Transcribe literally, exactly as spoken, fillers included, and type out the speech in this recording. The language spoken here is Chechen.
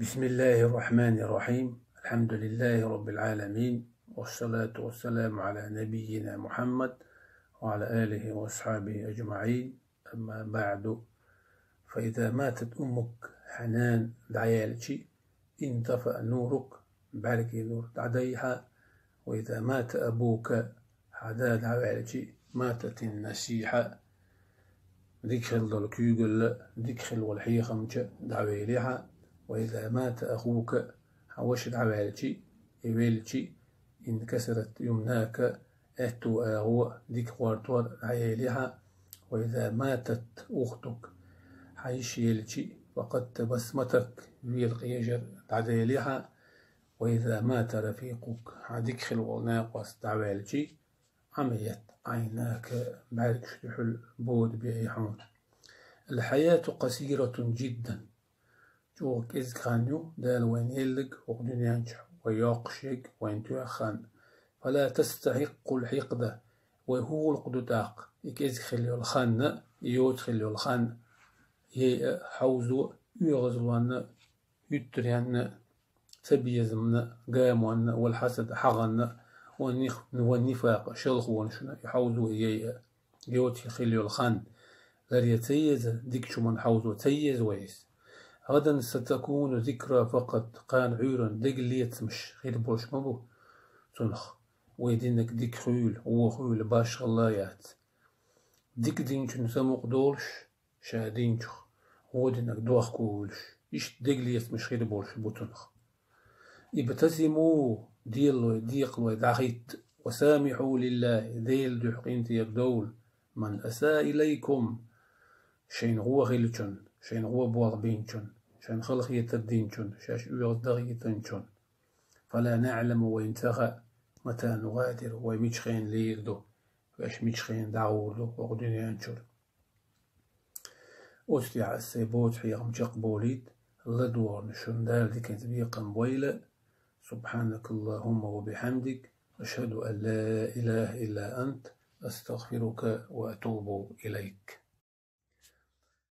بسم الله الرحمن الرحيم. الحمد لله رب العالمين، والصلاة والسلام على نبينا محمد وعلى آله وأصحابه أجمعين. أما بعد، فإذا ماتت أمك, хьа нана дӀаяьлча, انطفأ نورك, бӀаргий нур дӀадайхьа, وإذا مات أبوك, хьа да дӀаваьлча, ماتت النصيحة, дика хила дола куьйгалла, дика хила вола хьехам дӀавелехьа, وإذا مات أخوك, хьа ваша дӀаваьлча, и велча, انكسرت يمناك, аьтту агӀо, дика гӀортор дӀаелехьа, وإذا ماتت أختك, хьа йиша елча, فقدت بسمتك, велакъежар дӀаделехьа, وإذا مات رفيقك, хьа дика хила вола накъост дӀаваьлча, عميت عيناك, бӀаргаш дуьхьал бода бейхьа хьона. الحياة قصيرة جدا. ЧӀоагӀа кӀезига хан ю Дала вайна елларг хӀокху дуьнен чу, вай йоккхуш ерг, вайна тоьхна хан. فلا تستحق الحقد, вай хӀун гӀуллакх ду тӀаккха, и кӀезига хила йола хан а, и йоца хила йола хан а яйа хьовзо оьгӀазлонна, юьттаренна, цабезамна, гамонна, والحسد, хьагӀанна, والنفاق, шалхонашна и хьовзо яйа. Йоций хила йола хан ларъян ца еза, дикачу хӀуманна хьовзо ца еза вай иза. غدا ستكون ذكرى فقط, кхана Ӏуьйранна дегалецамаш хир болуш ма бу цунах. Вай динарг дика хуьйла, вон хуьйла, башхалла яц. Дика динчун самукъа долуш, ша динчух, вон динарг дохко вуьйлуш, иштта дегалецамаш хир болуш бу цунах. ابتسموا, делалой, декъалой дӀахӀитта, وسامحوا لله, Делан дуьхьа къинтӀера довла, من أساء إليكم, шайна гӀо хиллачун, шайна гӀо болх бинчун, шайна халахетар динчун, шаьш оьгӀаз дахийтинчун. فلا نعلم, вайна ца хаьа, متى نغادر, вай мича хенахь лийр ду, вай мича хенахь дӀагӀур ду хӀокху дуьнен чуьра. Оцу тӀехь ас сайн боцу хьехам чекхболийта, ладогӀарна шуна Дала диканца бекхам бойла. سبحانك اللهم وبحمدك، أشهد أن لا إله إلا أنت، أستغفرك وأتوب إليك.